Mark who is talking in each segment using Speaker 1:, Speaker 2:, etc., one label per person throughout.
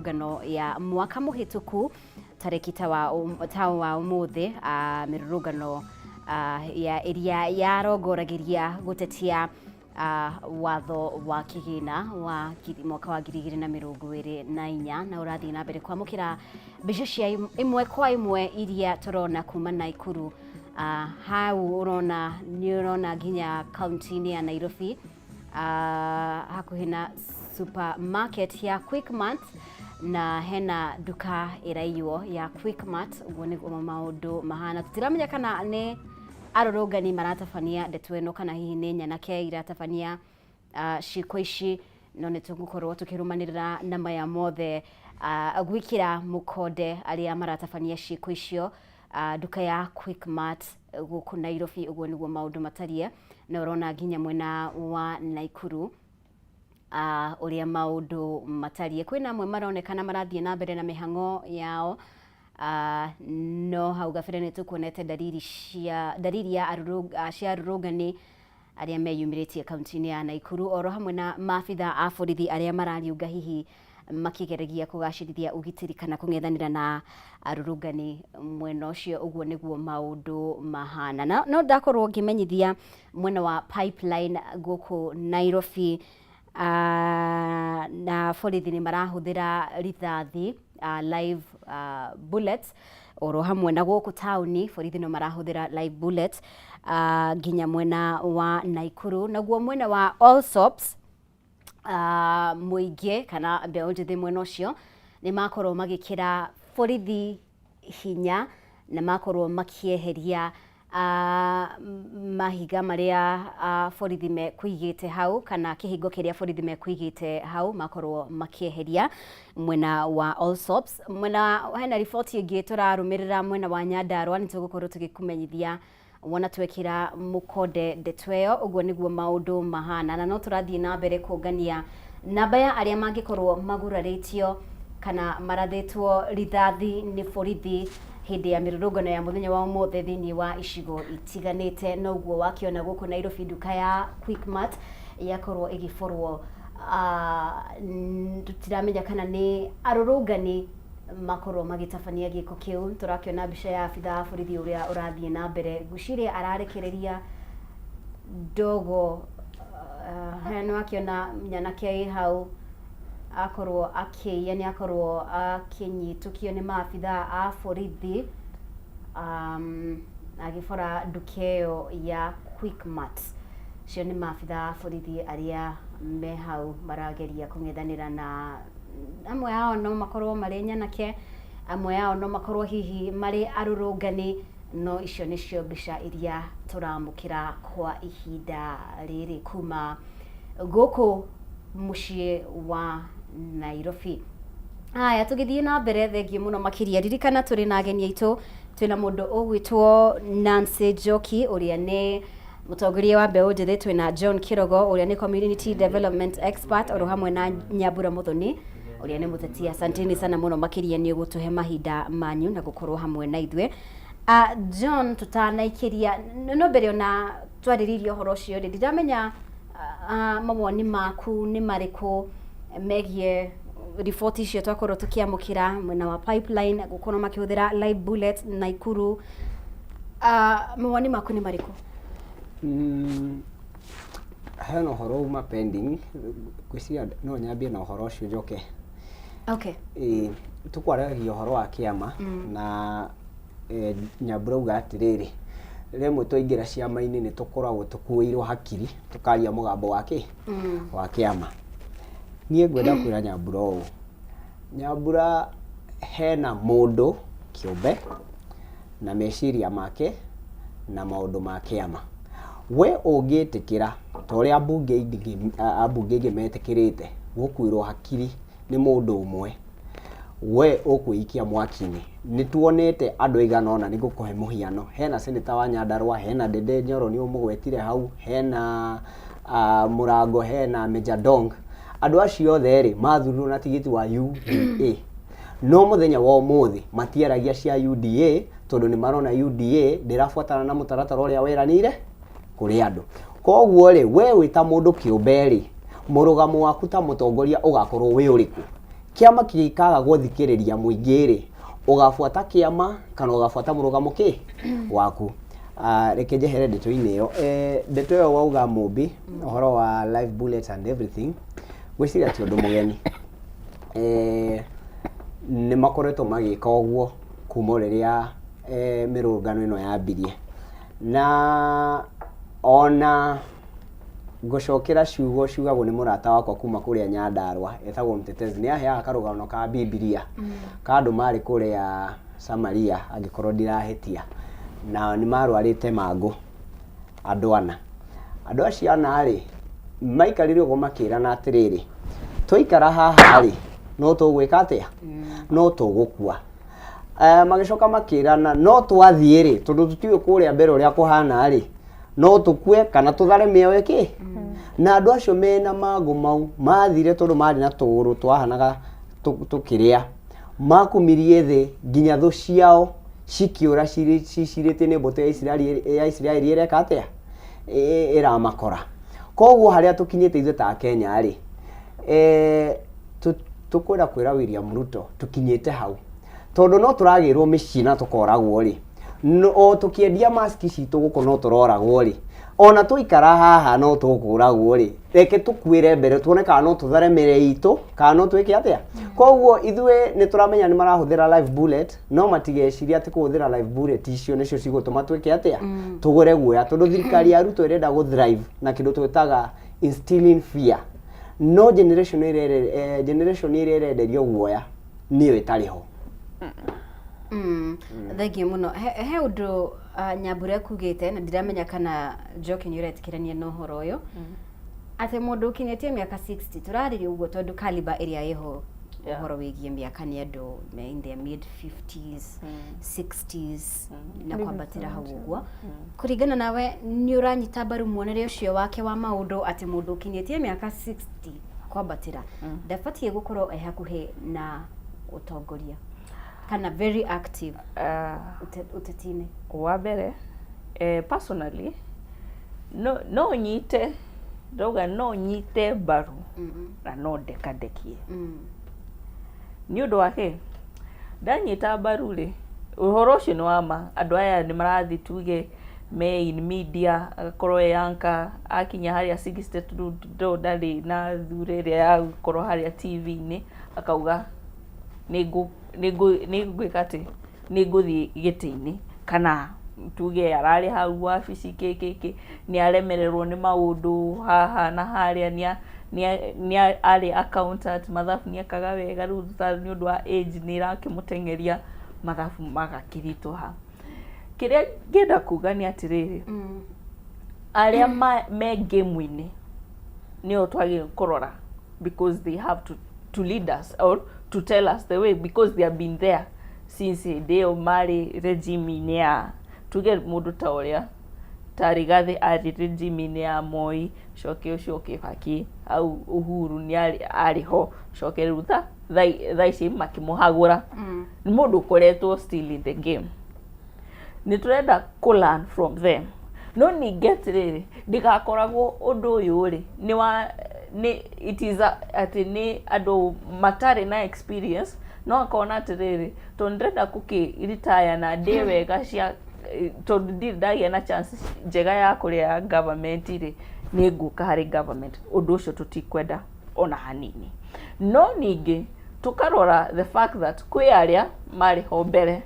Speaker 1: mĩrũrũngano ya mwaka mũhĩtũku tarĩki ta wa ta wa ũmũthĩ, mĩrũrũngano ya ĩrĩa yarongoragĩria gũtetia watho wa kĩgĩna wa mwaka wa 2024, na ũrathiĩ na mbere kwamũkĩra mbica cia ĩmwe kwa ĩmwe iria tũrona kuma Naikuru. Hau ũrona nĩ ũrona nginya kaunti-inĩ ya Nairobi, hakuhĩ na supermarket ya Quickmart, na hena nduka ĩraiywo ya Quickmart. Ũguo nĩguo maũndũ mahana. Tũtiramenya kana nĩ arũrũngani maratabania ndeto ĩno kana hihi nĩ nyanake iratabania ciĩko ici, no nĩ tũgũkorwo tũkĩrũmanĩrĩra na maya mothe, gwĩkĩra mũkonde arĩa maratabania ciĩko icio, nduka ya Quickmart gũkũ Nairobi. Ũguo nĩguo maũndũ matariĩ, na ũrona nginya mwena wa Naikuru ũrĩa maũndũ matariĩ. Kwĩna amwe maronekana marathiĩ na mbere na mĩhang'o yao, no hau gabere nĩ tũkuonete dariri cia dariri ya cia arũrũngani arĩa meyumĩrĩtie kaunti-inĩ ya Naikuru, oro hamwe na maabitha a borithi arĩa marariũnga hihi makĩgeragia kũgacĩrithia ũgitĩri kana kũng'ethanĩra na arũrũngani mwena ũcio. Ũguo nĩguo maũndũ mahana. Na no ndakorwo ngĩmenyithia mwena wa Pipeline gũkũ Nairobi, na borithi nĩ marahũthĩra rithathi, live bullets, oro hamwe na gũkũ taũni borithi no marahũthĩra live bullets, nginya mwena wa Naikuru. Naguo mwena wa Allsops, mũingĩ kana mbeũ njĩthĩ mwena ũcio nĩ makorwo magĩkĩra borithi hinya na makorwo makĩeheria mahiga marĩa borithi mekũigĩte hau kana kĩhingo kĩrĩa borithi mekũigĩte hau, makorwo makĩeheria mwena wa Allsops. Mwena hena riboti ĩngĩ tũrarũmĩrĩra mwena wa Nyandarua, nĩ tũgũkorwo tũgĩkũmenyithia wona twekĩra mũkonde ndeto ĩyo. Ũguo nĩguo maũndũ mahana, na no tũrathiĩ na mbere kũngania namba ya arĩa mangĩkorwo magurarĩtio kana marathĩtwo rithathi nĩ borithi hĩndĩ ya mĩrũrũngano ya mũthenya wa ũmũthĩ thĩinĩ wa icigo itiganĩte. Noguo wakĩona gũkũ Nairobi nduka ya Quickmart yakorwo ĩgĩborwo. Tũtiramenya kana nĩ arũrũngani makorwo magĩtabania gĩko kĩu. Tũrakĩona mbica ya abitha wa borithi ũrĩa ũrathiĩ na mbere, ngwĩciria ararekereria ndogo. Nĩ wakĩona nyanake ĩ hau akorwo akĩiya, nĩ akorwo akĩnyitũkio nĩ maabitha a borithi agĩbora nduka ĩyo ya Quickmart. Acio nĩ maabitha a borithi arĩa me hau marageria kũng'ethanĩra na amwe ao no makorwo marĩ nyanake, amwe ao no makorwo hihi marĩ arũrũngani, no icio nĩcio mbica iria tũramũkĩra kwa ihinda rĩrĩ kuma gũkũ mũciĩ wa Nairobi. Haya, tũgĩthiĩ na mbere, thengiũ mũno makĩria. Ririkana tũrĩ na ageni aitũ, twĩna mũndũ ũgwĩtwo Nancy Njoki ũrĩa nĩ mũtongoria wa mbeũ njĩthĩ, twĩna John Kirogo ũrĩa nĩ community development expert, oro hamwe na Nyambura Muthoni ũrĩa nĩ mũteti. Asanteni sana mũno makĩria nĩ gũtũhe mahinda manyu na gũkorwo hamwe na ithuĩ. John, tũtanaikĩria no mbere ona twarĩrĩirie ũhoro ũcio rĩ, ndiramenya mawoni maku nĩ marĩkũ megiĩ riboti icio twakorwo tũkĩamũkĩra mwena wa Pipeline gũkorwo makĩhũthĩra live bullet Naikuru. Mawoni maku nĩ marĩkũ?
Speaker 2: Hena ũhoro uma pending, ngwĩciria no nyambie na ũhoro ũcio njoke.
Speaker 1: Okay.
Speaker 2: Ĩĩ, tũkwaragia ũhoro wa kĩama na Nyambura auga atĩrĩrĩ, rĩmwe twaingĩra ciama-inĩ nĩ tũkoragwo tũkuĩirwo hakiri tũkaria mũgambo wa kĩ? Wa kĩama. Niĩ ngwenda kwĩra Nyambura ũũ, Nyambura, hena mũndũ kĩũmbe na meciria make na maũndũ ma kĩama. We ũngĩtĩkĩra ta ũrĩa ambunge aingĩ metĩkĩrĩte gũkuĩrwo hakiri nĩ mũndũ ũmwe, we ũkwĩikia mwaki-inĩ. Nĩ tuonete andũ aigana ũna, nĩ ngũkũhe mũhiano, hena senator wa Nyandarua, hena Ndindi Nyoro nĩ ũmũgwetire hau, hena Mũrango, hena Mejja Dong. Andũ acio othe rĩ, mathurirwo na tigiti wa UDA. No mũthenya wa ũmũthĩ matiaragia cia UDA tondũ nĩ marona UDA ndĩrabuatana na mũtaratara ũrĩa weranĩire kũrĩ andũ. Koguo rĩ, we wĩ ta mũndũ kĩũmbe rĩ, mũrũgamo waku ta mũtongoria ũgakorwo wĩ ũrĩkũ? Kĩama kĩngĩkaga gũthikĩrĩria mũingĩ rĩ, ũgabuata kĩama kana ũgabuata mũrũgamo kĩ waku? Reke njehere ndeto-inĩ ĩyo. Ndeto ĩyo wauga Mũmbi, ũhoro wa live bullets and everything, ngwĩciria ti ũndũ mũgeni. Nĩ makoretwo magĩka ũguo kuma o rĩrĩa mĩrũrũngano ĩno yambirie. Na ona ngũcokera ciugo ciugagwo nĩ mũrata wakwa kuma kũrĩa Nyandarua etagwo Mtetezi, nĩ aheaga karũgano ka Bibilia ka andũ marĩ kũrĩa Samaria angĩkorwo ndirahĩtia, na nĩ marwarĩte mangũ andũ ana. Andũ acio ana rĩ, maikarire ũguo makĩrana atĩrĩrĩ, twaikara haha rĩ, no tũgwĩka atĩa? No tũgũkua. Magĩcoka makĩrana no twathiĩ rĩ, tondũ tũtiũĩ kũrĩa mbere ũrĩa kũhana rĩ, no tũkue kana tũthare mĩoyo ĩkĩ. Na andũ acio mena mangũ mau mathire tondũ marĩ na tũgũrũ twahanaga tũkĩrĩa, makumirie thĩ nginya thũ ciao cikĩũra cicirĩtie nĩ mbũtũ ya Isiraeli, ya Isiraeli ĩreka atĩa? Ĩramakora. Koguo harĩa tũkinyĩte ithuĩ ta Kenya rĩ, tũkwenda kwĩra William Ruto tũkinyĩte hau, tondũ no tũragĩrwo mĩciĩ na tũkoragwo rĩ, o tũkĩendia maski citũ gũkũ no tũroragwo rĩ, ona twaikara haha no tũkũragwo rĩ, reke tũkuĩre mbere tuone kana no tũthare mĩrĩ itũ kana no twĩke atĩa. Koguo ithuĩ nĩ tũramenya nĩ marahũthĩra live bullet, no matigecirie atĩ kũhũthĩra live bullet icio nĩcio cigũtũma twĩke atĩa, tũgũre guoya, tondũ thirikari ya Ruto ĩrenda gũ thrive na kĩndũ twĩtaga instilling fear. No generation ĩrĩa generation ĩrĩa ĩrenderio guoya nĩyo ĩtarĩ ho.
Speaker 1: Thengiũ mũno. He ũndũ Nyambura ekugĩte na ndiramenya kana Njoki nĩ ũretĩkĩrania na ũhoro ũyũ, atĩ mũndũ ũkinyĩtie mĩaka 60, tũrarĩria ũguo tondũ caliber ĩrĩa ĩho ũhoro wĩgiĩ mĩaka nĩ andũ me in their mid 50s, 60s na kwambatĩra hau ũguo. Kũringana nawe, nĩ ũranyita mbaru muonere ũcio wake wa maũndũ atĩ mũndũ ũkinyĩtie mĩaka 60 kwambatĩra ndabatiĩ gũkorwo e hakuhĩ na ũtongoria kana very active ũteti-inĩ?
Speaker 3: Wa mbere, personally no nyite, ndauga no nyite mbaru na no ndekadekie. Nĩ ũndũ wa kĩ ndanyita mbaru rĩ, ũhoro ũcio nĩ wa ma. Andũ aya nĩ marathiĩ, tuge me in media, agakorwo e anchor, akinya harĩa 60 ndo ndarĩ na thura ĩrĩa ya gũkorwo harĩa TV-inĩ, akauga nĩ ngwĩka atĩ nĩ ngũthiĩ gĩtĩ-inĩ, kana tuge ararĩ hau wabici kĩ nĩ aremererwo nĩ maũndũ haha na harĩa, nĩ arĩ accountant, mathabu nĩ ekaga wega, rĩu nĩ ũndũ wa age nĩ ĩrakĩmũteng'eria, mathabu magakĩritũha. Kĩrĩa ngĩenda kuga nĩ atĩrĩrĩ, arĩa me game-inĩ nĩo twagĩrĩirwo kũrora because they have to lead us or to tell us the way because they have been there since hĩndĩ ĩyo marĩ regime-inĩ ya, tuge mũndũ ta ũrĩa ta Rigathĩ arĩ regime-inĩ ya Moi, coke ũcio Kibaki hau, Uhuru nĩ arĩ ho, coke rĩu thaa ici makĩmũhagũra. Nĩ mũndũ ũkoretwo still in the game, nĩ tũrenda kũ learn from them. No ningĩ atĩrĩrĩ, ndĩgakoragwo ũndũ ũyũ rĩ nĩ wa nĩ it is a, atĩ nĩ andũ matarĩ na experience, no akona atĩrĩrĩ, tondũ ndĩrenda gũkĩ retire na ndĩe wega cia tondũ ndirĩ ndagĩa na chance njega ya kũrĩa ya government rĩ, nĩ ngũka harĩ government. Ũndũ ũcio tũtikwenda ona hanini. No ningĩ tũkarora the fact that kwĩ arĩa marĩ ho mbere,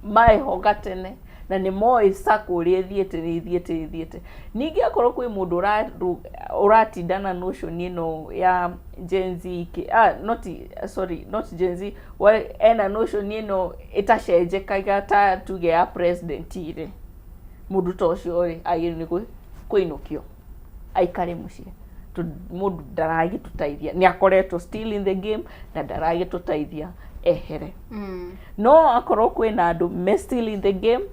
Speaker 3: marĩ ho gatene, na nĩ moĩ sacco ũrĩa ĩthiĩte nĩ ĩthiĩte ĩthiĩte. Ningĩ akorwo kwĩ mũndũ ũratinda na notion ĩno ya Gen Z not, sorry, not Gen Z, ena notion ĩno ĩtacenjekaga ta tuge ya president rĩ, mũndũ ta ũcio rĩ agĩrĩirwo nĩ kũinũkio aikare mũciĩ, tondũ mũndũ ndaragĩtũteithia, nĩ akoretwo still in the game na ndaragĩtũteithia, ehere. No akorwo kwĩna andũ me still in the game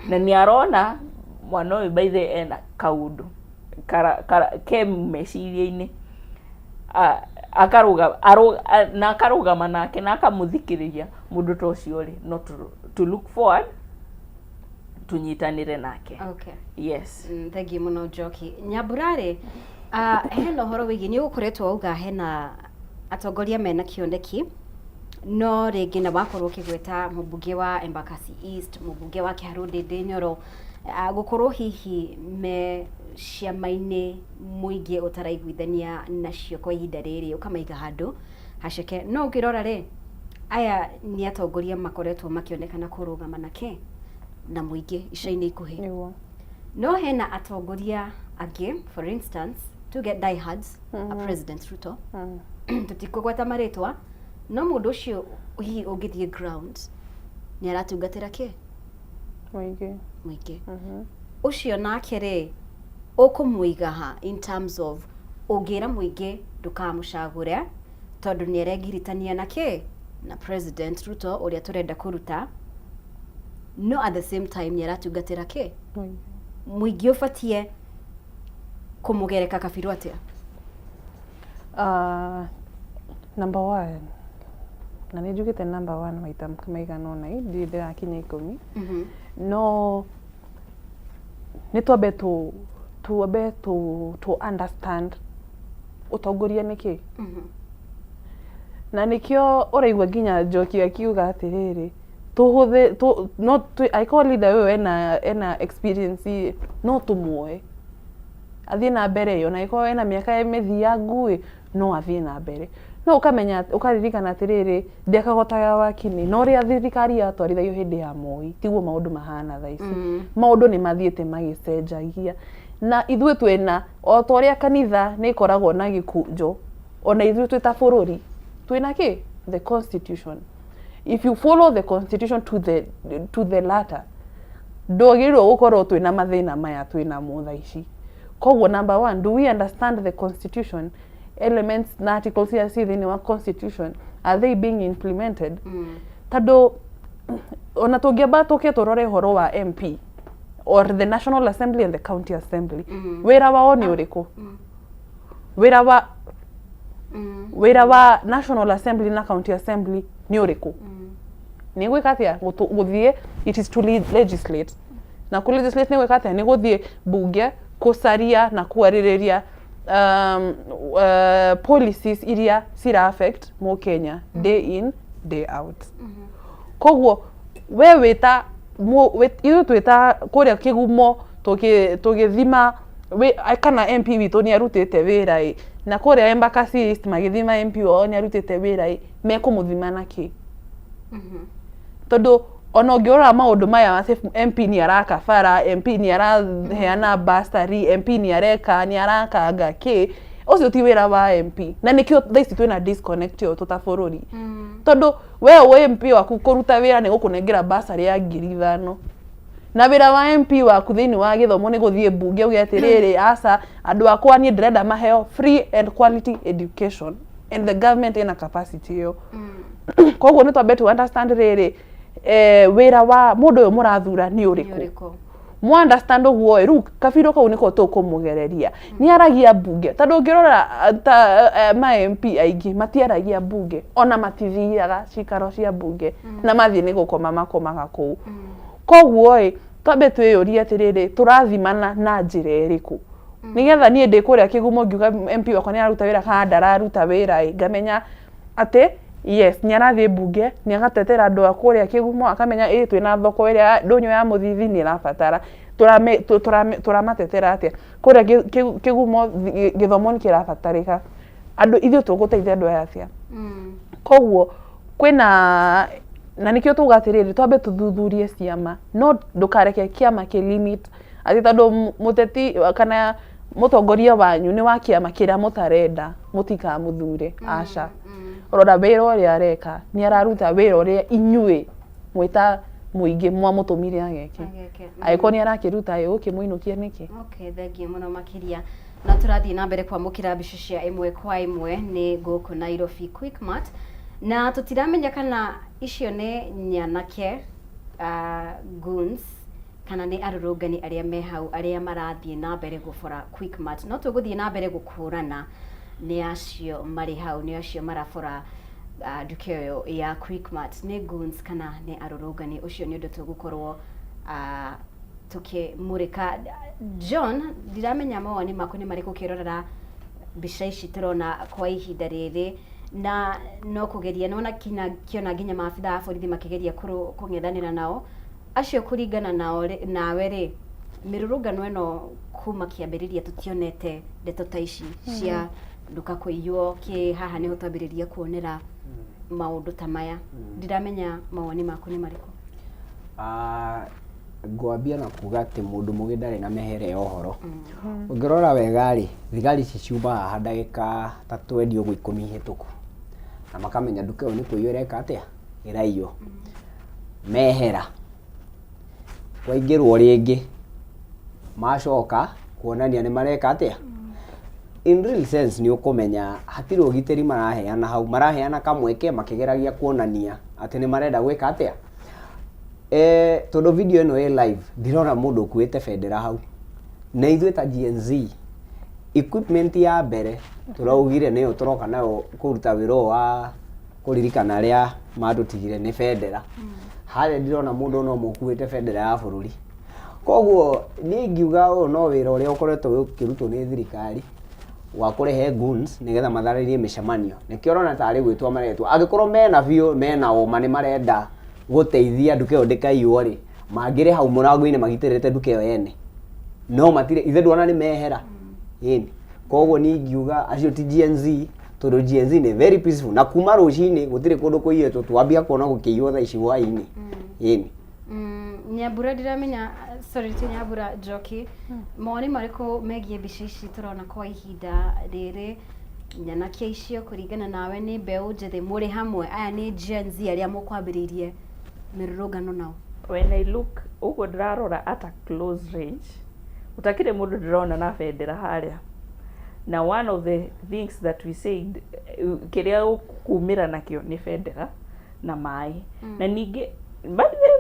Speaker 3: na nĩ arona mwana ũyũ by the way ena kaũndũ ke meciria-inĩ, akarũga na akarũgama nake na akamũthikĩrĩria, mũndũ ta ũcio rĩ, no to look forward tunyitanĩre nake. Yes.
Speaker 1: Thengiũ mũno, Njoki. Nyambura rĩ, hena ũhoro wĩgiĩ nĩ ũgũkoretwo wauga hena atongoria mena kĩoneki. No rĩngĩ na wakorwo ũkĩgweta mũmbunge wa Embakasi East, mũmbunge wa Kiharu Ndindi Nyoro, gũkorwo hihi me ciama-inĩ mũingĩ ũtaraiguithania nacio kwa ihinda rĩrĩ, ũkamaiga handũ haceke. No ũngĩrora rĩ, aya nĩ atongoria makoretwo makĩonekana kũrũgama na kĩ? Na mũingĩ ica-inĩ ikuhĩ.
Speaker 4: Nĩguo.
Speaker 1: No hena atongoria angĩ, for instance, tuge diehards, a President Ruto, tũtikũgweta marĩtwa, no mũndũ ũcio hihi ũngĩthiĩ ground nĩ aratungatĩra kĩ?
Speaker 4: Mũingĩ.
Speaker 1: Mũingĩ. Ũcio nake rĩ, ũkũmũiga ha in terms of ũngĩra mũingĩ ndũkamũcagũre tondũ nĩ aregiritania na kĩ? Na President Ruto ũrĩa tũrenda kũruta, no at the same time nĩ aratungatĩra kĩ?
Speaker 4: Mũingĩ.
Speaker 1: Mũingĩ ũbatie kũmũgereka kabirũ atĩa?
Speaker 4: Number one, na nĩ njugĩte number one maita maigana ũna, ndirĩ ndĩrakinya 10, no nĩ twambe tũ twambe tũ tũ understand ũtongoria nĩ kĩ. Na nĩkĩo ũraigua nginya Njoki akiuga atĩrĩrĩ, tũhũthĩ tũ no angĩkorwo leader ũyũ ena experience ĩ, no tũmuoe athiĩ na mbere ĩ, ona angĩkorwo ena mĩaka mĩthiangu ĩ, no athiĩ na mbere. No ũkamenya, ũkaririkana atĩrĩrĩ, ndĩakagotaga wakini, na ũrĩa thirikari yatwarithagio hĩndĩ ya Moi tiguo maũndũ mahana thaa ici. Maũndũ nĩ mathiĩte magĩcenjagia, na ithuĩ twĩna, o ta ũrĩa kanitha nĩ ĩkoragwo na gĩkũnjo, ona ithuĩ twĩ ta bũrũri twĩna kĩ? The constitution. If you follow the constitution to the latter, ndwagĩrĩirwo gũkorwo twĩna mathĩna maya twĩnamo thaa ici. Koguo number one, do we understand the constitution elements na articles iria ciĩ thĩinĩ wa constitution? Are they being implemented? Tondũ ona tũngĩamba tũke tũrore ũhoro wa MP or the National Assembly and the County Assembly, wĩra wao nĩ ũrĩkũ? Wĩra wa National Assembly na County Assembly nĩ ũrĩkũ? Nĩ gwĩka atĩa? Gũthiĩ, it is to legislate. Na kũ legislate nĩ gwĩka atĩa? Nĩ gũthiĩ bunge kũcaria na kwarĩrĩria policies iria cira affect mũkenya day in, day out. Koguo we wĩta ithuĩ twĩta kũrĩa kĩgumo tũgĩthima kana MP witũ nĩ arutĩte wĩra ĩ, na kũrĩa Embakasi East magĩthima MP wao nĩ arutĩte wĩra ĩ, mekũmũthima na kĩ? Tondũ ona ũngĩrora maũndũ maya atĩ MP nĩ araka bara, MP nĩ araheana bursary, MP nĩ areka, nĩ arakanga kĩ, ũcio ti wĩra wa MP. Na nĩkĩo thaa ici twĩna disconnect ĩyo tũ ta bũrũri, tondũ we ũĩ MP waku kũruta wĩra nĩ gũkũnengera bursary ya 5,000, na wĩra wa MP waku thĩinĩ wa gĩthomo nĩ gũthiĩ mbunge uge atĩrĩrĩ, aca, andũ akwa niĩ ndĩrenda maheo free and quality education, and the government ĩna capacity ĩyo. Koguo nĩ twambe to understand rĩrĩ, wĩra wa mũndũ ũyũ mũrathura nĩ ũrĩkũ.
Speaker 1: Ũrĩkũ?
Speaker 4: Mwa understand ũguo ĩ, rĩu kabirũ kau nĩko tũkũmũgereria nĩ aragia mbunge, tondũ ũngĩrora ta ma MP aingĩ matiaragia mbunge, ona matithiaga cikaro cia mbunge, na mathiĩ nĩ gũkoma makomaga kũu. Koguo ĩ, twambe twĩyũrie atĩrĩrĩ, tũrathimana na njĩra ĩrĩkũ, nĩgetha niĩ ndĩ kũrĩa kĩgumo ngiuga MP wakwa nĩ araruta wĩra kana ndararuta wĩra ĩ, ngamenya atĩ yes, nĩ arathiĩ mbunge, nĩ agatetera andũ a kũrĩa kĩgumo, akamenya ĩ twĩna thoko ĩrĩa ndũnyũ ya mũthithi nĩ ĩrabatara tũramatetera atĩa kũrĩa kĩgumo, gĩthomo nĩ kĩrabatarĩka, andũ ithuĩ tũgũteithia andũ aya atĩa? Koguo kwĩna na nĩkĩo tuga atĩrĩrĩ, twambe tũthuthurie ciama, no ndũkareke kĩama kĩ limit atĩ tondũ mũteti kana mũtongoria wanyu nĩ wa kĩama kĩrĩa mũtarenda mũtikamũthure. Aca, rora wĩra ũrĩa areka, nĩ araruta wĩra ũrĩa inyuĩ mwĩta mũingĩ mwamũtũmire ageke?
Speaker 1: Ageke.
Speaker 4: Angĩkorwo nĩ arakĩruta ĩ, ũkĩmũinũkia nĩkĩ?
Speaker 1: Okay, thengiũ mũno makĩria. Na tũrathiĩ na mbere kwamũkĩra mbica cia ĩmwe kwa ĩmwe nĩ gũkũ Nairobi Quickmart, na tũtiramenya kana icio nĩ nyanake goons kana nĩ arũrũngani arĩa me hau arĩa marathiĩ na mbere gũbora Quickmart, no tũgũthiĩ na mbere gũkũrana nĩ acio marĩ hau, nĩ acio marabora nduka ĩyo ya Quickmart nĩ goons kana nĩ arũrũngani. Ũcio nĩ ũndũ tũgũkorwo tũkĩmũrĩka. John, ndiramenya mawoni maku nĩ marĩkũ ũkĩrorera mbica ici tũrona kwa ihinda rĩrĩ. Na no kũgeria nona kinya kĩona nginya maabitha a borithi makĩgeria kũng'ethanĩra nao acio. Kũringana nao nawe rĩ, mĩrũrũngano ĩno kuma kĩambĩrĩria tũtionete ndeto ta ici cia nduka kũiywo kĩ haha, nĩho twambĩrĩria kuonera maũndũ ta maya. Ndiramenya mawoni maku nĩ marĩkũ.
Speaker 2: Ah, ngwambia na kuga atĩ mũndũ mũgĩ ndarĩ na mĩhere ya ũhoro. Ũngĩrora wega rĩ, thigari ici ciuma haha ndagĩka ta 20 ũguo, 10 hĩtũku, na makamenya nduka ĩyo nĩ kũiywo ĩreka atĩa, ĩraiywo. Mehera, kwaingĩrwo rĩngĩ, macoka kuonania nĩ mareka atĩa. In real sense, nĩ ũkũmenya hatirĩ ũgitĩri maraheana hau, maraheana kamweke makĩgeragia kuonania atĩ nĩ marenda gwĩka atĩa. Tondũ video ĩno ĩ live, ndirona mũndũ ũkuĩte bendera hau. Na ithuĩ ta Gen Z, equipment ya mbere tũraugire nĩyo tũroka nayo kũruta wĩra ũyũ wa kũririkana arĩa matũtigire nĩ bendera. Harĩa ndirona mũndũ ona ũmwe ũkuĩte bendera ya bũrũri. Koguo niĩ ingiuga ũyũ no wĩra ũrĩa ũkoretwo ũkĩrutwo nĩ thirikari wa kũrehe goons nĩgetha matharĩrie mĩcemanio. Nĩkĩo ũrona tarĩ gwĩtwo maretwo. Angĩkorwo mena biũ mena ũma nĩ marenda gũteithia nduka ĩyo ndĩkaiywo rĩ, mangĩrĩ hau mũrango-inĩ magitĩrĩte nduka ĩyo yene. No matirĩ, ithe ndwona nĩ mehera. Ĩni. Koguo niĩ ingiuga acio ti Gen Z, tondũ Gen Z nĩ very peaceful, na kuma rũcinĩ gũtirĩ kũndũ kũiyĩtwo, twambia kuona gũkĩiywo thaa ici hwaĩ-inĩ. Ĩni.
Speaker 1: Nyambura ndiramenya, sorry, ti Nyambura, Njoki, mawoni marĩkũ megiĩ mbica ici tũrona kwa ihinda rĩrĩ? Nyanake icio kũringana nawe nĩ mbeũ njĩthĩ mũrĩ hamwe, aya nĩ Gen Z arĩa mũkwambĩrĩirie mĩrũrũngano nao?
Speaker 3: When I look ũguo ndĩrarora at a close range, gũtakĩrĩ mũndũ ndĩrona na bendera harĩa. Na one of the things that we said, kĩrĩa ũkumĩra nakĩo nĩ bendera na maĩ. Na ningĩ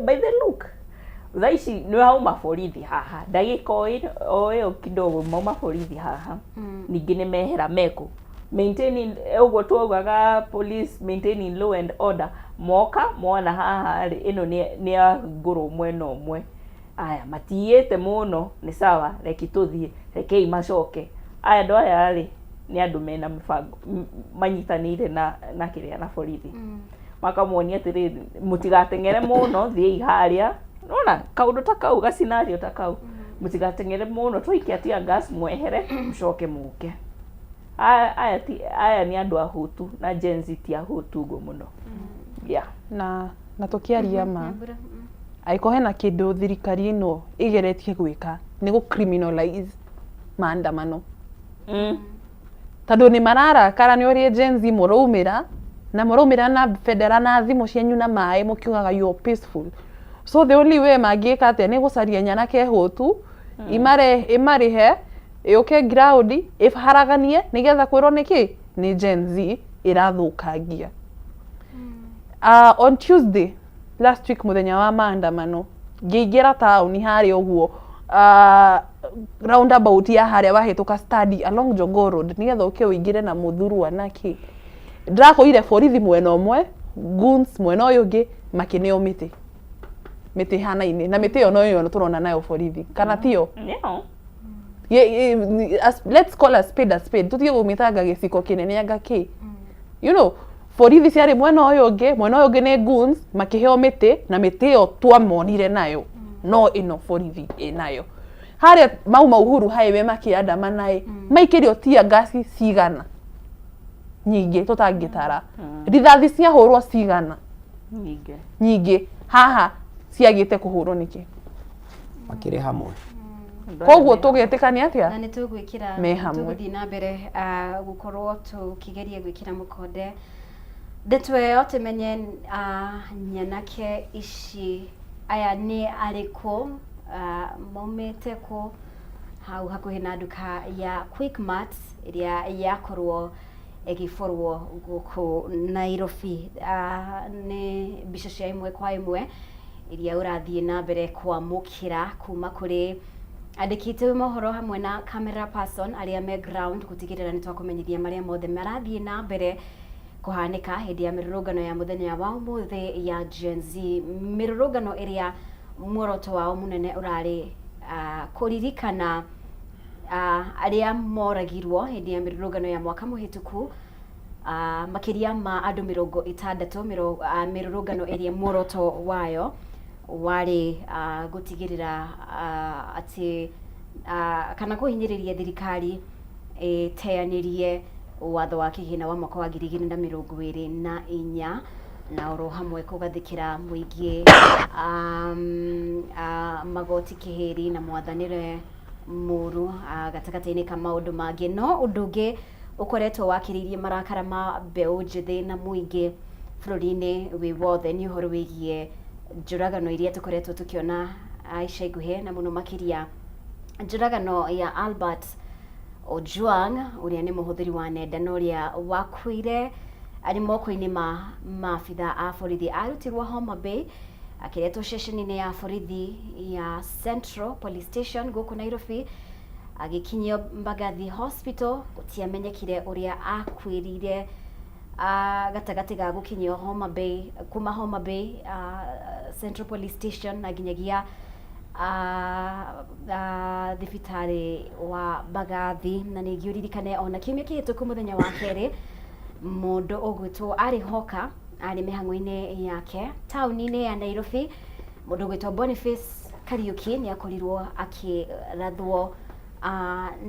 Speaker 3: by the look, thaa ici nĩ hauma borithi haha, ndagĩka o ĩyo kidogo mauma borithi haha. Ningĩ nĩ mehera mekũ maintaining ũguo twaugaga, police maintaining law and order. Moka mona haha rĩ, ĩno nĩ yahingũrwo mwena ũmwe, aya matiyĩte mũno, nĩ sawa, reki tũthiĩ, rekei macoke. Aya andũ aya rĩ, nĩ andũ mena mĩbango, manyitanĩire na kĩrĩa, na borithi, makamonia atĩrĩrĩ, mũtigateng'ere mũno, thiĩi harĩa. Nona kaũndũ ta kau, ga scenario ta kau, mũtigateng'ere mũno, twaikia tear gas mwehere, mũcoke mũke. Aya nĩ andũ ahũtu, na Gen Z ti ahũtu ũguo mũno, yeah.
Speaker 4: Na tũkĩaria ma,
Speaker 1: Nyambura.
Speaker 4: Angĩkorwo hena kĩndũ thirikari ĩno ĩgeretie gwĩka, nĩ gũ criminalize maandamano, tondũ nĩ mararakara nĩ ũrĩa Gen Z mũraumĩra, na mũraumĩra na bendera na thimũ cianyu na maĩ, mũkiugaga you are peaceful. So the only way mangĩka atĩa nĩ gũcaria nyanake hũtu, imare ĩmarĩhe ĩũke ground ĩharaganie, nĩgetha kwĩrwo nĩkĩ nĩ Gen Z ĩrathũkangia. On Tuesday last week, mũthenya wa maandamano, ngĩingĩra taũni harĩa ũguo, roundabout ya harĩa wahĩtũka study along Jogoo Road, nĩgetha ũke ũingĩre na Mũthurwa na kĩ, ndĩrakorire borithi mwena ũmwe, goons mwena ũyũ ũngĩ, makĩneo mĩtĩ, mĩtĩ ĩhanaine na mĩtĩ ĩyo no ĩyo tũrona nayo borithi, kana tiyo?
Speaker 3: Yeah.
Speaker 4: Let's call a spade a spade, tutige gũmĩtanga gĩciko kĩnene anga kĩ. Borithi ciarĩ mwena ũyũ ũngĩ, mwena ũyũ ũngĩ nĩ goons makĩheo mĩtĩ, na mĩtĩ ĩyo twamonire nayo no ĩno borithi ĩnayo harĩa mauma Uhuru Highway makĩandamana ĩ, maikĩrio tear gas cigana nyingĩ tũtangĩtara, rithathi ciahũrwo cigana
Speaker 3: nyingĩ.
Speaker 4: Nyingĩ. Haha ciagĩte kũhũrwo nĩkĩ?
Speaker 2: Makĩrĩ hamwe.
Speaker 3: Andũ aya
Speaker 4: Koguo
Speaker 3: me
Speaker 4: tũgĩtĩkania atĩa?
Speaker 1: Na nĩ tũgwĩkĩra
Speaker 4: Me hamwe.
Speaker 1: Tũgũthiĩ na mbere gũkorwo tũkĩgeria gwĩkĩra mũkonde ndeto ĩyo, tũmenye nyanake ici aya nĩ arĩkũ, maumĩte kũ, hau hakuhĩ na nduka ya Quickmart ĩrĩa yakorwo ĩgĩborwo gũkũ Nairobi. Nĩ mbica cia ĩmwe kwa ĩmwe iria ũrathiĩ na mbere kwamũkĩra kuma kũrĩ andĩkĩte mohoro hamwe na camera person arĩa me ground, gũtigĩrĩra nĩ twakũmenyithia marĩa mothe marathiĩ na mbere kũhanĩka hĩndĩ ya mĩrũrũngano ya mũthenya wa ũmũthĩ ya Gen Z, mĩrũrũngano ĩrĩa muoroto wao mũnene ũrarĩ kũririkana arĩa moragirwo hĩndĩ ya mĩrũrũngano ya mwaka mũhĩtũku. Makĩria ma andũ 60 mĩrũrũngano ĩrĩa muoroto wayo warĩ gũtigĩrĩra atĩ kana kũhinyĩrĩria thirikari ĩteanĩrie watho wa kĩgĩna wa mwaka wa 2024, na oro hamwe kũgathĩkĩra mũingĩ magoti kĩhĩri na mwathanĩre mũru, gatagatĩ-inĩ ka maũndũ mangĩ. No ũndũ ũngĩ ũkoretwo wakĩrĩirie marakara ma mbeũ njĩthĩ na mũingĩ bũrũri-inĩ wĩ wothe nĩ ũhoro wĩgiĩ njũragano iria tũkoretwo tũkĩona ica ikuhĩ, na mũno makĩria njũragano ya Albert Ojwang, ũrĩa nĩ mũhũthĩri wa nenda na ũrĩa wakuire arĩ moko-inĩ ma maabitha a borithi. Arutirwo Homa Bay akĩretwo ceceni-inĩ ya borithi ya Central Police Station gũkũ Nairobi, agĩkinyio Mbagathi Hospital. Gũtiamenyekire ũrĩa akuĩrire gatagatĩ ga gũkinyio Homa Bay, kuma Homa Bay Central Police Station na nginyagia thibitarĩ wa Mbagathi. Na ningĩ ũririkane ona kiumia kĩhĩtũku mũthenya wa kerĩ, mũndũ ũgwĩtwo arĩ Hoka arĩ mĩhang'o-inĩ yake taũni-inĩ ya Nairobi, mũndũ ũgwĩtwo Boniface Kariuki nĩ akorirwo akĩrathwo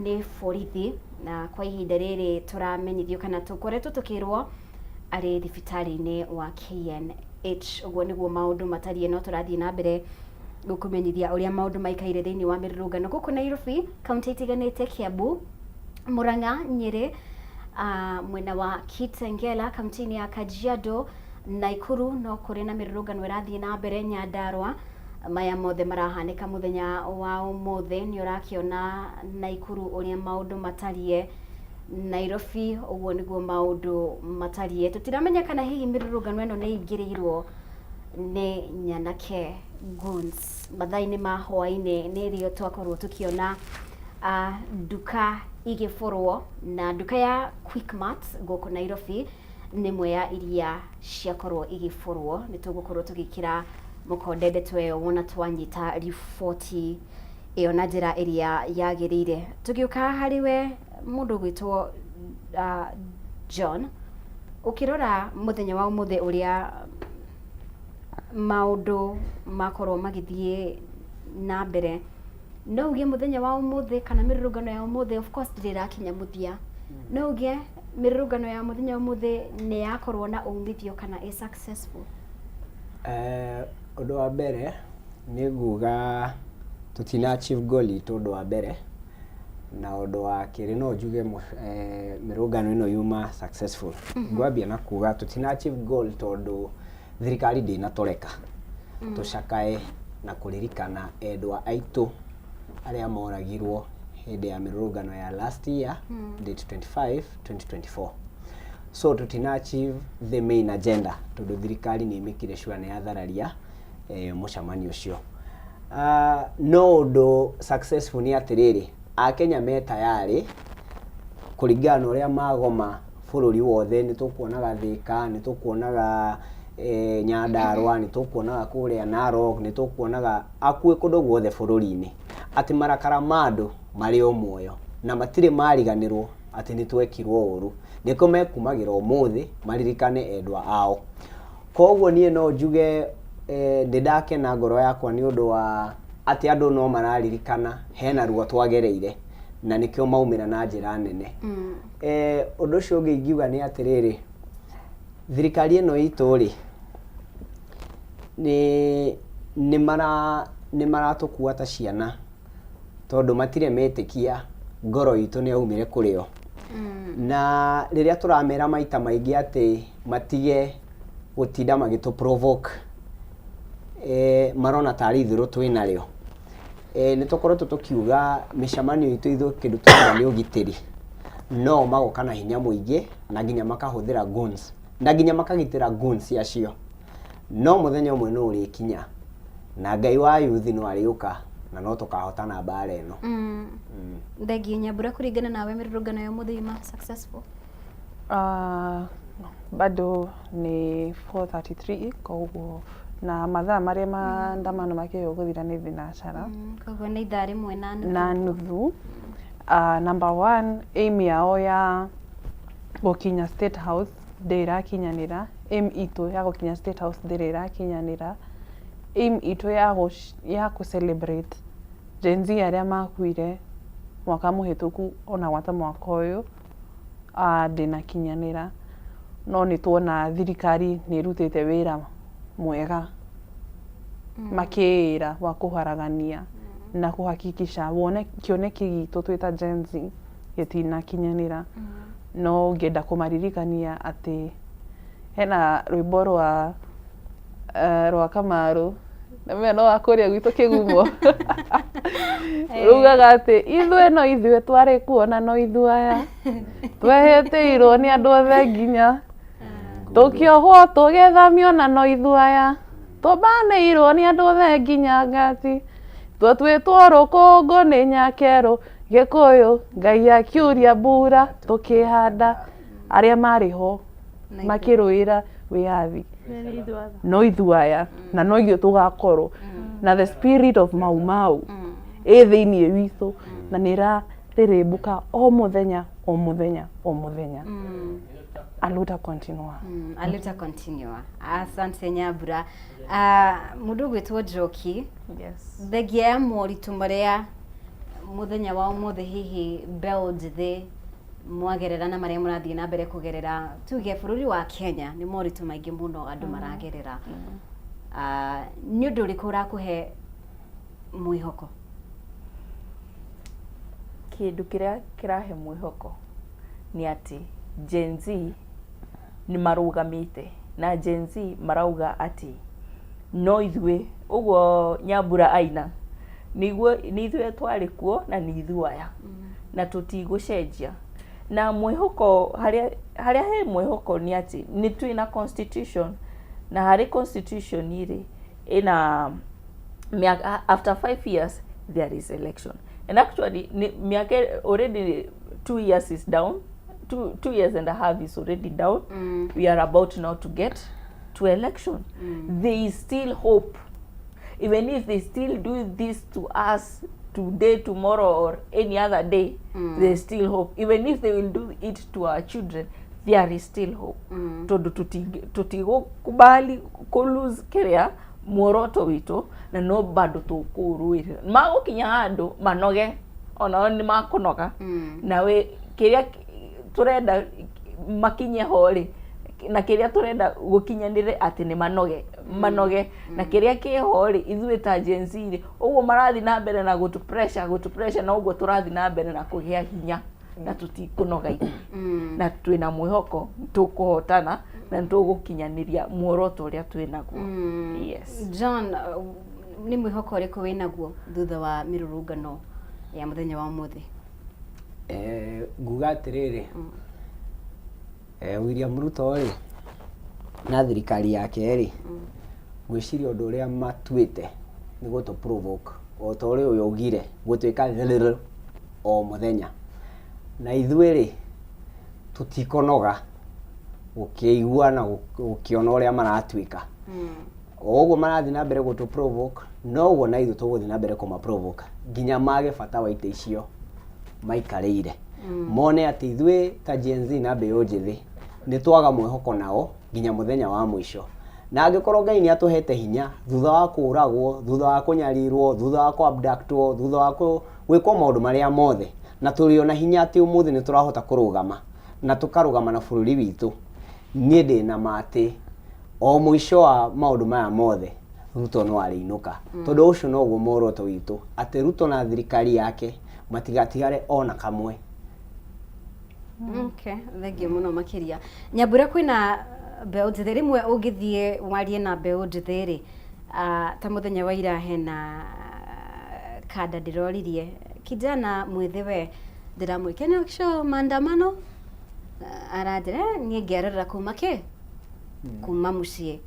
Speaker 1: nĩ borithi, na kwa ihinda rĩrĩ tũramenyithio kana tũkoretwo tũkĩrwo arĩ thibitarĩ-inĩ wa KNH. Ũguo nĩguo maũndũ matariĩ, no tũrathiĩ na mbere gũkũmenyithia ũrĩa maũndũ maikaire thĩinĩ wa mĩrũrũngano gũkũ Nairobi, kaunti itiganĩte, Kiambu, Murang'a, Nyĩrĩ, mwena wa Kitengela, kaunti-inĩ ya Kajiado, Naikuru no kũrĩ na mĩrũrũngano ĩrathiĩ na mbere, Nyandarua. Maya mothe marahanĩka mũthenya wa ũmũthĩ. Nĩ ũrakĩona Naikuru ũrĩa maũndũ matariĩ, Nairobi ũguo nĩguo maũndũ matariĩ. Tũtiramenya kana hihi mĩrũrũngano ĩno nĩ ĩingĩrĩirwo nĩ nyanake goons. Mathaa-inĩ ma hwaĩ-inĩ nĩrĩo twakorwo tũkĩona nduka igĩborwo, na nduka ya Quickmart gũkũ Nairobi nĩ ĩmwe ya iria ciakorwo igĩborwo. Nĩ tũgũkorwo tũgĩkĩra mũkonde ndeto ĩyo wona twanyita riboti ĩyo na njĩra ĩrĩa yagĩrĩire. Tũgĩũka harĩ we mũndũ ũgwĩtwo John, ũkĩrora mũthenya wa ũmũthĩ ũrĩa maũndũ makorwo magĩthiĩ na mbere, no uge mũthenya wa ũmũthĩ kana mĩrũrũngano ya ũmũthĩ, of course ndĩrĩ ĩrakinya mũthia, no uge mĩrũrũngano ya mũthenya wa ũmũthĩ nĩ yakorwo na umithio kana ĩ successful?
Speaker 2: Ũndũ wa mbere nĩ nguga tũtina achieve goal itũ, ũndũ wa mbere, na ũndũ wa kerĩ no njuge mĩrũngano ĩno yuma successful. Ngwambia na kuga tũtina achieve goal tondũ thirikari ndĩnatũreka tũcakae na kũririkana endwa aitũ arĩa moragirwo hĩndĩ ya mĩrũrũngano ya last year, date 25 2024. So tũtina achieve the main agenda tondũ thirikari nĩ ĩmĩkire sure nĩ yathararia mũcemanio ũcio. No ũndũ successful nĩ atĩrĩrĩ, Akenya me tayarĩ kũringana na ũrĩa magoma bũrũri wothe. Nĩ tũkuonaga Thĩka, nĩ tũkuonaga Nyandarua, nĩ tũkuonaga kũrĩa Narok, nĩ tũkuonaga hakuhĩ kũndũ guothe bũrũri-inĩ, atĩ marakara ma andũ marĩ o muoyo na matirĩ mariganĩrwo atĩ nĩ twekirwo ũru. Nĩkĩo mekumagĩra ũmũthĩ maririkane endwa ao. Koguo niĩ no njuge nĩ ndakena ngoro yakwa nĩ ũndũ wa atĩ andũ no mararirikana hena ruo twagereire, na nĩkĩo maumĩra na njĩra nene. Ũndũ ũcio ũngĩ ingiuga nĩ atĩrĩrĩ, thirikari ĩno itũ rĩ, nĩ maratũkua ta ciana, tondũ matirĩ metĩkia ngoro itũ nĩ yaumire kũrĩ o. Na rĩrĩa tũramera maita maingĩ atĩ matige gũtinda magĩtũ provoke, marona tarĩ itherũ twĩnarĩo. Nĩ tũkoretwo tũkiuga mĩcemanio itũ ithuĩ kĩndũ tũrenda nĩ ũgitĩri, no magoka na hinya mũingĩ na nginya makahũthĩra guns, na nginya makagitĩra guns acio. No mũthenya ũmwe no ũrĩkinya na Ngai wa yuthi no arĩũka na no tũkahotana mbara ĩno.
Speaker 1: Thengiũ Nyambura, kũringana nawe mĩrũrũngano ya ũmũthĩ yuma successful?
Speaker 4: Bado nĩ 4:33, koguo na mathaa marĩa maandamano makĩrĩirwo gũthira nĩ thinacara.
Speaker 1: Koguo nĩ ithaa rĩmwe na nuthu.
Speaker 4: Na nuthu. Number one, aim yao ya Gũkinya State House ndĩrĩ ĩrakinyanĩra, aim itũ ya gũkinya State House ndĩrĩ ĩrakinyanĩra, aim itũ ya gũ celebrate Gen Z arĩa makuire mwaka mũhĩtũku ona gwata mwaka ũyũ ndĩnakinyanĩra. No nĩ tuona thirikari nĩ ĩrutĩte wĩra mwega makĩĩra wa kũharagania na kũhakikisha wone kĩoneki gitũ twĩ ta Gen Z gĩtinakinyanĩra. No ngĩenda kũmaririkania atĩ hena rwĩmbo rwa rwa Kamaru na no wa kũrĩa gwitũ Kĩgumo rugaga atĩ ithuĩ no ithuĩ twarĩ kuo na no ithuĩ aya twehĩtĩirwo nĩ andũ othe nginya tũkĩohwo tũgĩthamio na no ithuĩ aya tũmbanĩirwo nĩ andũ othe nginya ngati twatuĩtwo rũkũngũ nĩ nyakerũ Gĩkũyũ Ngai akiuria mbura tũkĩhanda arĩa marĩ ho makĩrũĩra wĩyathi no ithuĩ aya na no ithuĩ tũgakorwo na the spirit of Mau Mau ĩ thĩiniĩ witũ na nĩ ĩrarĩrĩmbũka o mũthenya o mũthenya o mũthenya. Aluta continua.
Speaker 1: Aluta continua. Asante Nyambura. Mũndũ ũgwĩtwo Njoki.
Speaker 3: Yes.
Speaker 1: Thengia ya moritũ marĩa mũthenya wa ũmũthĩ hihi mbeũ njĩthĩ mwagerera na marĩa mũrathiĩ na mbere kũgerera, tuge bũrũri wa Kenya nĩ moritũ maingĩ mũno andũ maragerera. Nĩ ũndũ ũrĩkũ ũrakũhe mwĩhoko?
Speaker 3: Kĩndũ kĩrĩa kĩrahe mwĩhoko nĩ atĩ Gen Z nĩ marũgamĩte na Gen Z marauga atĩ no ithuĩ, ũguo Nyambura aina, nĩguo nĩ ithuĩ twarĩ kuo na nĩ ithuĩ aya na tũtigũcenjia. Na mwĩhoko harĩa harĩa he mwĩhoko nĩ atĩ nĩ twĩna constitution na harĩ constitution rĩ ĩna mĩaka after 5 years there is election, and actually nĩ mĩaka already 2 years is down, 2 years and a half is already down. We are about now to get to election. There is still hope. Even if they still do this to us today, tomorrow or any other day, there is still hope. Even if they will do it to our children, there is still hope, tondũ tũtigũkubali kũ lose kĩrĩa muoroto witũ na no bado tũkũrũĩrĩra. Magũkinya handũ manoge, onao nĩ makũnoga nawe kĩrĩa tũrenda makinye ho rĩ na kĩrĩa tũrenda gũkinyanĩre atĩ nĩ manoge manoge na kĩrĩa kĩho rĩ ithuĩ ta Gen Z rĩ ũguo marathiĩ na mbere na gũtũ pressure gũtũ pressure na ũguo tũrathiĩ na mbere na kũgĩa hinya na tũtikũnoga ithuĩ na twĩna mwĩhoko tũkũhotana na nĩtũgũkinyanĩria muoroto ũrĩa twĩnaguo. Yes.
Speaker 1: John, nĩ mwĩhoko ũrĩkũ wĩnaguo thutha wa mĩrũrũngano ya mũthenya wa ũmũthĩ?
Speaker 2: Nguga atĩrĩrĩ, William Ruto rĩ na thirikari yake rĩ, ngwĩciria ũndũ ũrĩa matuĩte nĩ gũtũ provoke o ta ũrĩa ũyũ augire gũtuĩka thĩrĩrĩ o mũthenya, na ithuĩ rĩ tũtikonoga gũkĩigua na gũkĩona ũrĩa maratuĩka. O ũguo marathiĩ na mbere gũtũ provoke, noguo na ithuĩ tũgũthiĩ na mbere kũma provoke nginya mage bata wa itĩ icio maikarĩire, mone atĩ ithuĩ ta Gen Z na mbeũ njĩthĩ nĩ twaga mwĩhoko nao nginya mũthenya wa mũico. Na angĩkorwo Ngai nĩ atũhete hinya thutha wa kũragwo, thutha wa kũnyarirwo, thutha wa kũ abductwo, thutha wa gwĩkwo maũndũ marĩa mothe, na tũrĩ ona hinya atĩ ũmũthĩ nĩ tũrahota kũrũgama na tũkarũgama na bũrũri witũ, niĩ ndĩna ma atĩ o mũico wa maũndũ maya mothe Ruto no arĩinũka, tondũ ũcio noguo muoroto witũ, atĩ Ruto na thirikari yake matigatigare ona kamwe.
Speaker 1: Okay, thengiũ mũno makĩria. Nyambura, kwĩna mbeũ njĩthĩ, rĩmwe ũngĩthiĩ warie na mbeũ njĩthĩ rĩ, ta mũthenya wa ira hena kanda ndĩroririe kijana mwĩthĩ we ndĩramwĩkia nĩ show maandamano. Aranjĩra, "Eh, niĩ ngĩarorera kuma kĩ kuma mũciĩ."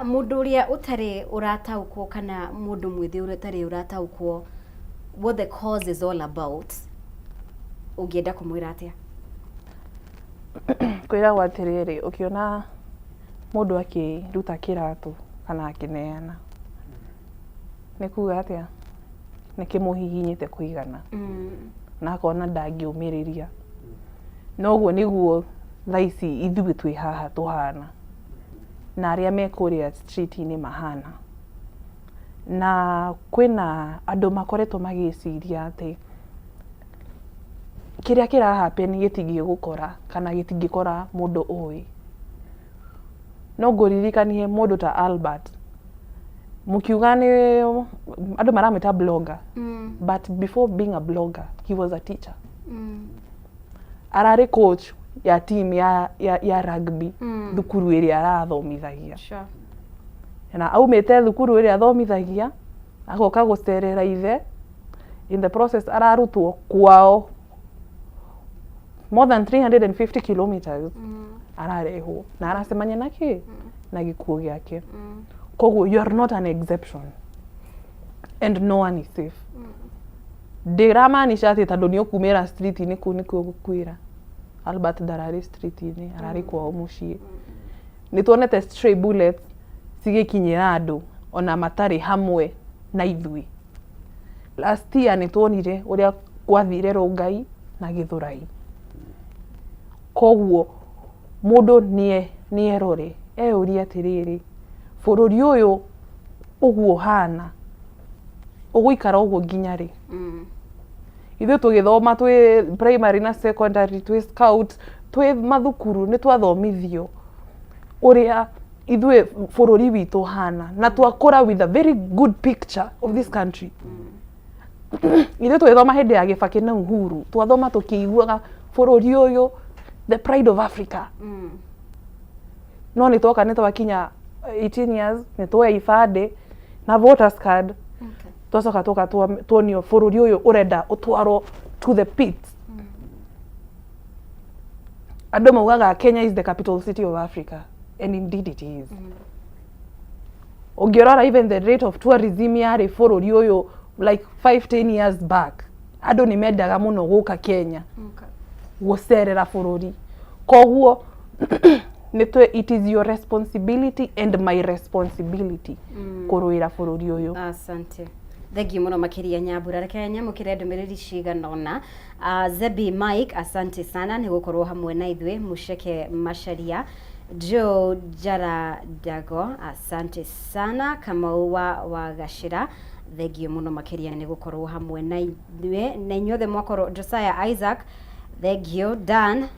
Speaker 1: Mũndũ ũrĩa ũtarĩ ũrataũkwo kana mũndũ mwĩthĩ ũrĩa ũtarĩ ũrataũkwo what the cause is all about, ũngĩenda kũmwĩra atĩa?
Speaker 4: Kwĩragwo atĩrĩrĩ, ũkĩona mũndũ akĩruta kĩratũ kana akĩneana, nĩ kuga atĩa? Nĩ kĩmũhihinyĩte kũigana na akona ndangĩũmĩrĩria. Noguo nĩguo thaa ici ithuĩ twĩ haha tũhana, na arĩa me kũrĩa street-inĩ mahana. Na kwĩna andũ makoretwo magĩciria atĩ kĩrĩa kĩra happen gĩtingĩgũkora kana gĩtingĩkora mũndũ ũĩ. No ngũririkanie mũndũ ta Albert, mũkiuga nĩ andũ maramwĩta blogger, but before being a blogger he was a teacher. Ararĩ coach ya team ya rugby thukuru ĩrĩa arathomithagia. Na aumĩte thukuru ĩrĩa athomithagia agoka gũcerera ithe, in the process ararutwo kwao more than 350 kilometers ararehwo na aracemania na kĩ na gĩkuũ gĩake. Koguo you are not an exception and no one is safe. Ndĩramaanisha atĩ tondũ nĩ ũkumĩra street-inĩ kũu nĩkuo ũgũkuĩra. Albert ndararĩ street-inĩ, ararĩ kwao mũciĩ. Nĩ tuonete stray bullets cigĩkinyĩra andũ ona matarĩ hamwe na ithuĩ. Last year nĩ tuonire ũrĩa gwathire Rongai na Gĩthũrai. Koguo mũndũ nĩerore eyũrie atĩrĩrĩ, bũrũri ũyũ ũguo ũhana ũgũikara ũguo nginya rĩ? Ithuĩ tũgĩthoma twĩ primary na secondary, twĩ scout, twĩ mathukuru nĩ twathomithio ũrĩa ithuĩ bũrũri witũ ũhana na twakũra with a very good picture of this country. Ithuĩ tũgĩthoma hĩndĩ ya Gĩbakĩ na Uhuru twathoma tũkĩiguaga bũrũri ũyũ the pride of Africa. No nĩ twoka nĩ twakinya 18 years nĩ tuoya ibandĩ na voters card, twacoka twoka tuonio bũrũri ũyũ ũrenda ũtwarwo to the pit. Andũ maugaga Kenya is the capital city of Africa, and indeed it is. Ũngĩrora even the rate of tourism yarĩ bũrũri ũyũ like 5 10 years back, andũ nĩ mendaga mũno gũka Kenya gũcerera bũrũri. Koguo nĩ it is your responsibility and my responsibility kũrũĩra bũrũri ũyũ.
Speaker 1: Asante, thengiũ mũno makĩria Nyambura. Reke nyamũkĩre ndũmĩrĩri cigana ũna. Zebi Mike, asante sana nĩ gũkorwo hamwe na ithuĩ. Muceke Macharia, Joe Jara Dago, asante sana. Kamau wa Gacĩra, thengiũ mũno makĩria nĩ gũkorwo hamwe na ithuĩ na inyuothe mwakorwo. Josiah Isaac, thengiũ. Dan,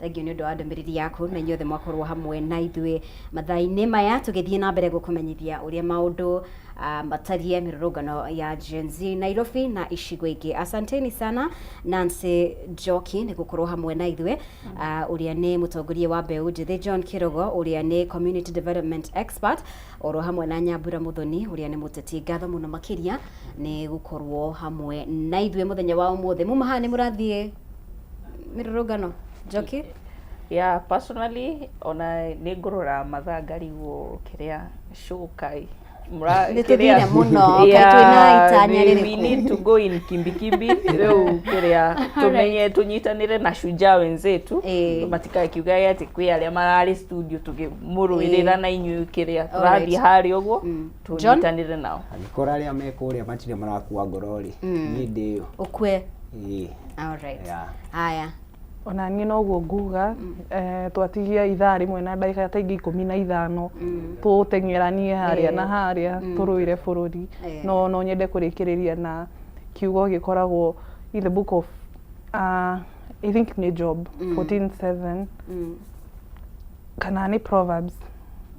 Speaker 1: thengiũ nĩ ũndũ wa ndũmĩrĩri yaku na inyuothe mwakorwo hamwe na ithuĩ mathaa-inĩ maya tũgĩthiĩ na mbere gũkũmenyithia ũrĩa maũndũ matariĩ mĩrũrũngano ya Gen Z Nairobi na icigo ingĩ. Asanteni sana Nancy Njoki nĩ gũkorwo hamwe na ithuĩ, ũrĩa nĩ mũtongoria wa mbeũ njĩthĩ, John Kirogo ũrĩa nĩ community development expert, oro hamwe na Nyambura Muthoni ũrĩa nĩ mũteti. Ngatho mũno makĩria nĩ gũkorwo hamwe na ithuĩ mũthenya wa ũmũthĩ. Muma haha nĩ mũrathiĩ mĩrũrũngano, Njoki?
Speaker 3: Yeah, personally ona nĩ ngũrora mathaa ngarigwo kĩrĩa show kai.
Speaker 1: Nĩ tũthire mũno, kaĩ twĩna itanya rĩrĩkũ?
Speaker 3: We need to go in kimbikimbi rĩu kĩrĩa tũmenye tũnyitanĩre na shujaa wenzetu matikae kiuga atĩ kwĩ arĩa mararĩ studio tũkĩmũrũĩrĩra na inyuĩ kĩrĩa tũrathiĩ harĩa ũguo tũnyitanĩre nao.
Speaker 2: Angĩkorwo arĩa me kũrĩa matirĩ marakua ngoro rĩ, niĩ ndĩyo.
Speaker 1: Ũkue.
Speaker 2: Ĩĩ.
Speaker 1: Alright.
Speaker 2: Yeah.
Speaker 1: Haya.
Speaker 4: Ona niĩ noguo nguga, twatigia ithaa rĩmwe na ndagĩka ta ingĩ 15 tũteng'eranie harĩa na harĩa tũrũĩre bũrũri. No nyende kũrĩkĩrĩria na kiugo gĩkoragwo in the book of I think nĩ Job 14:7 kana nĩ Proverbs.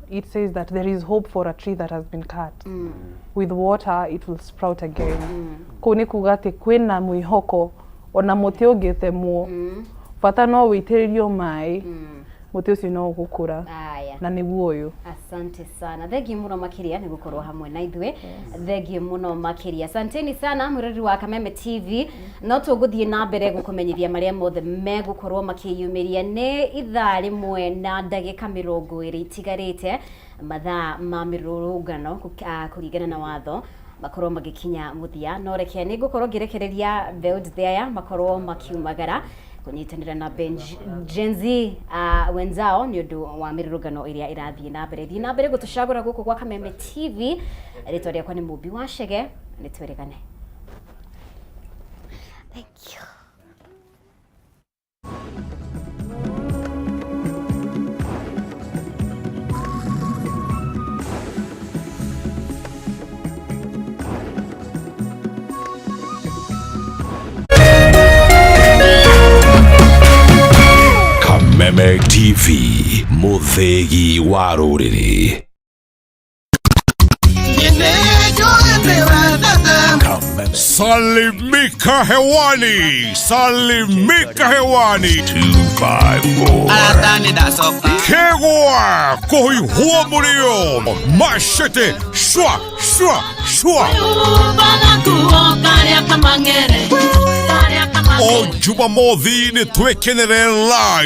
Speaker 4: It says that there is hope for a tree that has been cut. With water it will sprout again. Kũu nĩ kuga atĩ kwĩna mwĩhoko ona mũtĩ ũngĩtemwo, bata no wĩitĩrĩrio maĩ, mũtĩ ũcio no ũgũkũra.
Speaker 1: Aya.
Speaker 4: Na nĩguo ũyũ.
Speaker 1: Asante sana, thengiũ mũno makĩria nĩ gũkorwo hamwe na ithuĩ, thengiũ mũno makĩria, asanteni sana mwĩrori wa Kameme TV. No tũgũthiĩ na mbere gũkũmenyithia marĩa mothe megũkorwo makĩyumĩria. Nĩ ithaa rĩmwe na ndagĩka 20 itigarĩte mathaa ma mĩrũrũngano kũringana na watho makorwo magĩkinya mũthia, no reke nĩ ngũkorwo ngĩrekereria mbeũ njĩthĩ aya makorwo makiumagara kũnyitanĩra na Gen Z wenzao nĩ ũndũ wa mĩrũrũngano ĩrĩa ĩrathiĩ na mbere. Thiĩ na mbere gũtũcagũra gũkũ gwa Kameme TV. Rĩtwa rĩakwa nĩ Mũmbi wa Chege, nĩ twĩrĩgane. Thank you.
Speaker 5: Kameme TV, mũthĩgi wa rũrĩrĩ. Kameme. Salimika hewani, salimika hewani. 254. Kegwa, kohi huo murio. Machete, shwa, shwa, shwa. O Jumamothi nĩ twĩkenere live.